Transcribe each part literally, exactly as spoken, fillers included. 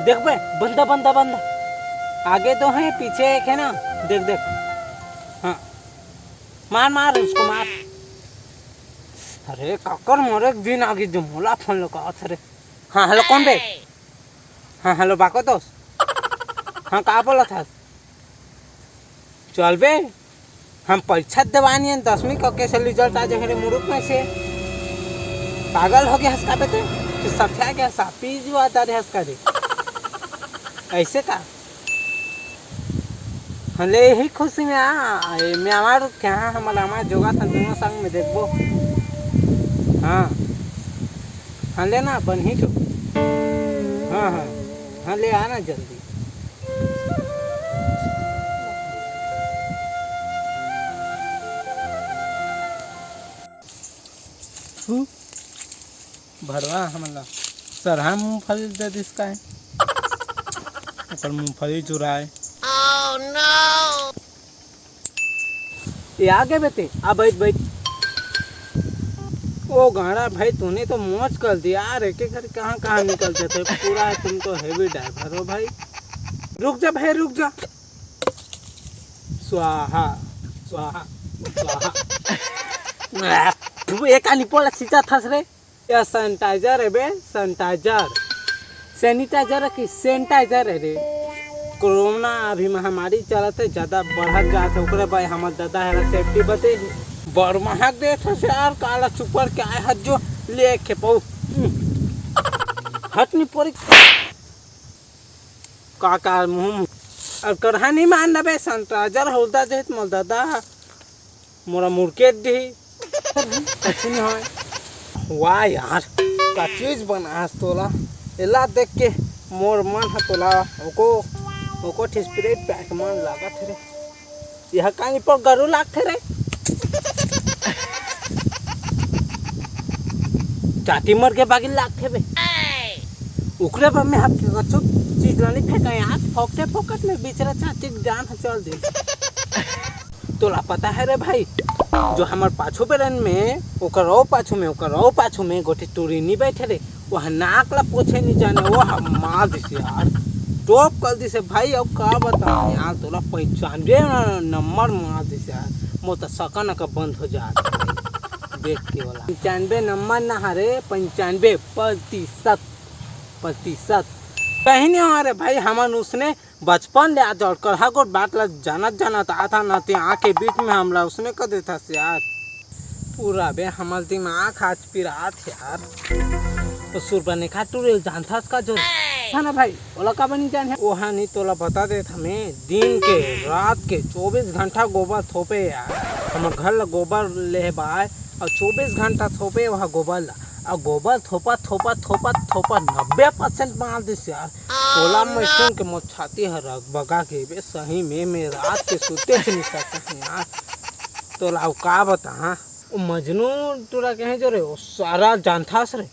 देख बे, बंदा, बंदा, बंदा। आगे दो हैं, पीछे एक है ना। देख, देख। हाँ। मार, मार, उसको मार। अरे, काकर मोर एक दिन आगे जो मोला फोन लगावत रे। हाँ, हेलो, कौन बे? हाँ, हेलो, बाको दोस्त। हाँ, का बोलत हस? चल बे, हम परीक्षा देवानी है, दसवीं कक्षा से रिजल्ट आ जाए रे मुरुख में से। पागल हो गया हस का बे ते? तू सठिया गया सा, पी जुआ तारे हस का रे। ऐसे का? हले यही खुशी में आ, ए, मैं हमार क्या, हमार, हमार जोगा था दोनों संग में देखबो। हाँ। हाँ, ले ना, बन ही तो। हाँ, हाँ। हाँ, ले आना जल्दी। हम्म? भरवा हमन ला सरहा मूंगफली दे दिस काय? ओकर मूंगफली चुराए। ये आ गए बेटे, आ बैठ, बैठ। ओ गाड़ा भाई, तूने तो मौज कर दिया यार, एक एक करके कहाँ कहाँ निकल जाते, पूरा तुम तो heavy driver हो भाई। रुक जा भाई, रुक जा। स्वाहा, स्वाहा, स्वाहा। तू एक आनी पोला सीधा थस रे। या sanitizer है बे, sanitizer। Sanitizer है कि sanitizer है रे? कोरोना अभी महामारी चलत है, ज्यादा बढ़त जात है, ओकरे बर हमर दादा है safety बते। बड़ महक देत है यार, काला चुपर के आए हत जो लेके पऊ। हट नी पड़ी। का, का मुंह, अब करहा नहीं मान बे, sanitizer होलदा देत मोर दादा। मोला मुड़के दिही। कछु नहीं होय। वाह यार, का चीज बनास तोला। एला देख के मोर मन ह तोला ओको, ओको ठे spirit pack मन लागत हे रे। यह कानी पर गरु लागथे रे। चाटी मर के बागी लागथे बे। ओकरे बर मैं ह कछु चीज ला नहीं फेंका यार, फोकटे फोकट में बिचरा चाटी के जान ह चल दे। तोला पता है रे भाई, जो हमर पाछू बेरन में, ओकर ओ पाछू में, ओकर ओ पाछू में गोठे टूरी नी बैठे रे, वह नाक ला पोछे नी जाने, वो हम मार दिस यार, टोप कर दिस भाई। अब का बताऊं यार तोला, पंचानवे नंबर मार दिस यार, मोर त सकन का बंद हो जात देख के वाला। पंचानवे नंबर ना हरे, पंचानवे प्रतिशत, प्रतिशत। कहीं नहीं हो रे भाई, हमन उसने बचपन ले आज अड़करहा गोठ बात ल जानत जानत आत हन, ते आके बीच में हमला उसने कर देथस यार। पूरा बे हमर दिमाग आज पिरात हे यार। तो सुरबा ने खा टूरे जानथस का जो? हाँ ना भाई, ओला का बनी जान है? ओहा नहीं तोला बता देत हमें, दिन के, रात के चौबीस घंटा गोबर थोपे यार। हमर घर ला गोबर ले बाय और चौबीस घंटा थोपे वहाँ गोबर ला। और गोबर थोपा, थोपा, थोपा, थोपा नब्बे परसेंट मार दिस यार। तोला मैं सुन के मोर छाती ह रगबगा के बे, सही में मैं रात के सुते से नहीं सकता हूँ यार। तोला अउ का बता, हाँ? वो मजनू टूरा कहे जो रे, वो सारा जानथास रे,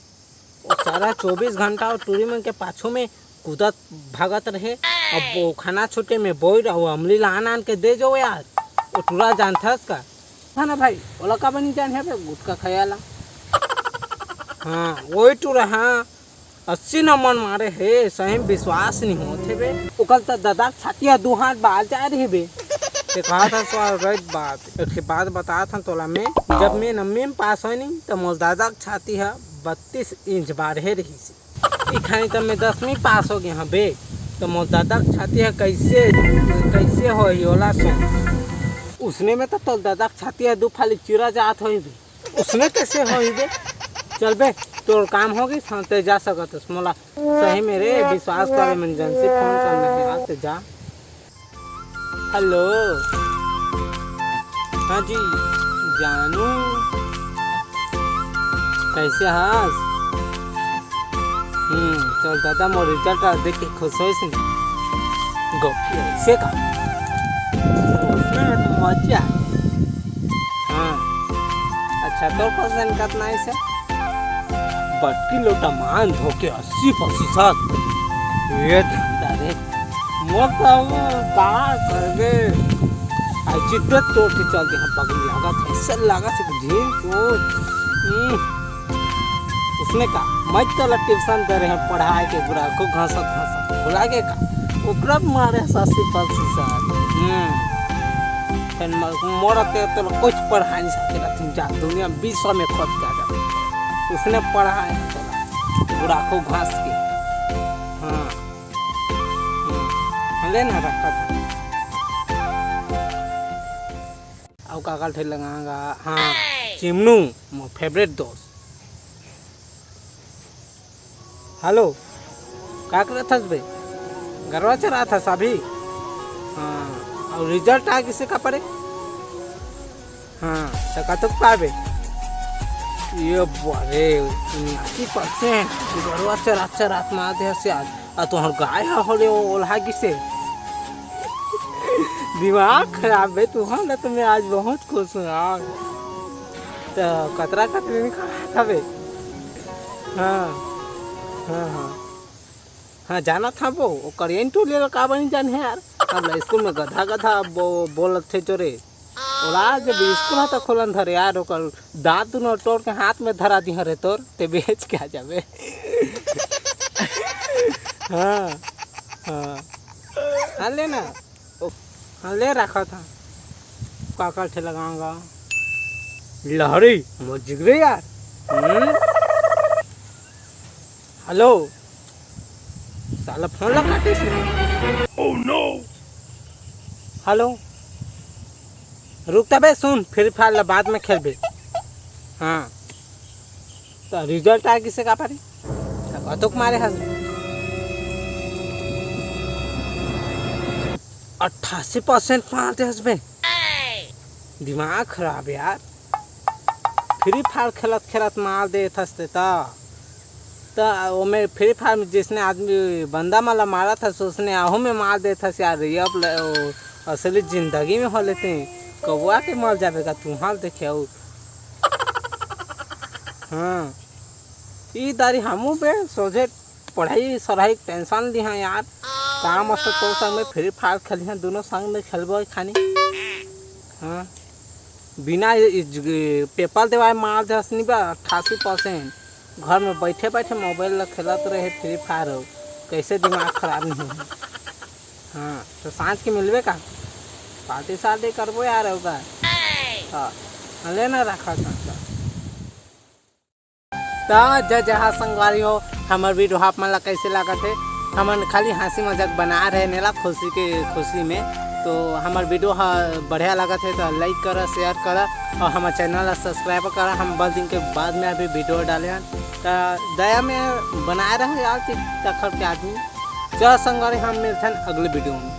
वो सारा चौबीस घंटा वो टूरी मन के पाछू में कूदत भागत रहे। अब वो खाना छुट्टे में बोई रहो, अमली ला आन आन के दे जो यार, वो टूरा जानथास का? हाँ ना भाई, ओला का बनी जान है बे, गुटखा खाया ला। हाँ, वही टूरा, हाँ। अस्सी नंबर मारे हे, सही में विश्वास नहीं होत हे बे। ओकर त ददा के छाती ह दू हाथ बाहर जा रही बे। ते कहा था सो गलत बात। एक ठे बात बतात हन तोला मैं, जब मैं नवमी में पास होय नहीं, त मोर दादा के छाती ह बत्तीस इंच बाढ़े रही से। इखानी त मैं दसवीं पास हो गया हाँ बे, त मोर दादा के छाती ह कैसे, कैसे होही ओला सोच। उसने में त तोर दादा के छाती ह दू फाली चुरा जात होही बे। उसने कैसे होही बे? चल बे, तोर काम हो गई, हाँ, ते जा सकत हस। मोला सही में रे, विश्वास करे मन जन से फोन करना है, आ ते जा। हेलो, हाँ जी, जानू, कैसे हस? हम्म, चल दादा, मोर रिजल्ट ला देख के खुश होइस नहीं। गोपी ऐसे का? उसमें तो मजा आ गया। हाँ। अच्छा, तोर पसंद कतना आइसे? बटकी लोटा मान धोके अस्सी प्रतिशत। ये धंधा रे। मोर तो वो का करबे? आई चिद्दत तोड़ के चल दे हम पगली लागत है। ऐसे लागत है कि झील को, हम्म। उसने का, मैं तो ला ट्यूशन दे रहे हैं, पढ़ाई के बुरा को घासत घासत। भुला गे का? ओकरा मारे सासी पालसी सार। हम्म। फेर म-, मोर ते तोला कुछ पढ़ा नहीं सकेला, तुम जा दुनिया विश्व में खोज के आ जा। उसने पढ़ा है तोला, बुढ़ाखो घास के। हाँ। हम्म। हाँ, ले ना, रखा था। अउ काकर ठे लगांगा, हाँ, चिमनू, मोर फेवरेट दोस्त। हेलो, का करत हस बे? गरवा चरात हस अभी? हाँ, अउ रिजल्ट आ गिसे का परे? हाँ, त कतक पाबे? ये बरे, उनासी परसेंट गरवा चरात चरात मार दे हस यार। आ तुहर गाय ह होले ओल्हा गिसे। दिमाग खराब बे तुहर, ना तो मैं आज बहुत खुश हूँ यार। त कतरा कतरी नहीं खा था बे। हाँ, हाँ, हाँ। हाँ, जाना था वो, वो करियन टोली ला का बनी जान है यार। अब ला स्कूल में गधा गधा बो-, बोलत थे जो रे। ओला जब स्कूल हा त खोलन धरे यार, ओकर दांत दुनो तोड़ के हाथ में धरा दिहा रे तोर, ते बेच के आ जाबे। हाँ, हाँ। हाँ, ले ना। ओ, हाँ, ले रखा था। काकर ठे लगाऊंगा। लहरी, मोर जिगरे यार। हम्म? हेलो। साला फोन ला काटिस रे। Oh no! हेलो। रुक तबे, सुन, फ्री फायर ला बाद में खेलबे। हाँ। त रिजल्ट आ गिसे का परे? त कतक मारे हस? अट्ठासी परसेंट मार दे हस बे। दिमाग खराब यार। फ्री फायर खेलत खेलत मार देत हस ते त। त ओमे फ्री फायर में जइसने आदमी बंदा मन ला मारत हस, ओसने आहू में मार देत हस यार। ये अब ल-, ओ, असली जिंदगी में हो लेते हैं। कौआ के मर जाबे का तुहर देखे अउ। हाँ। ई दारी हमू बे सोझे पढ़ाई सढ़ाई टेंशन लिहा यार। काम अस तो संग में फ्री फायर खेलिहा, दोनों संग में खेलबो खानी। हाँ। बिना इ-, इ-, पेपर देवाए मार दे हस नी बा, अट्ठासी परसेंट। घर में बैठे बैठे मोबाइल ला खेलत रहे फ्री फायर हो। कैसे दिमाग खराब नहीं हो। हाँ, तो सांझ के मिलबे का? पार्टी सार्टी करबो यार होगा। हाँ, हाँ, ले ना रखा था। त जय जहाँ संगवारी हो, हमर वीडियो आप मन ला कैसे लागत हे? हमन खाली हंसी मजाक बना रहे नेला खुशी के खुशी में। तो हमर वीडियो ह बढ़िया लागत हे त लाइक करा, शेयर करा अउ हमर चैनल ला सब्सक्राइब करा। हम बहुत दिन के बाद में अभी वीडियो डाले हन, त दया में बनाए रहे यार, ती तखर के आदमी। चल संगवारी, हम मिलथन अगले वीडियो में।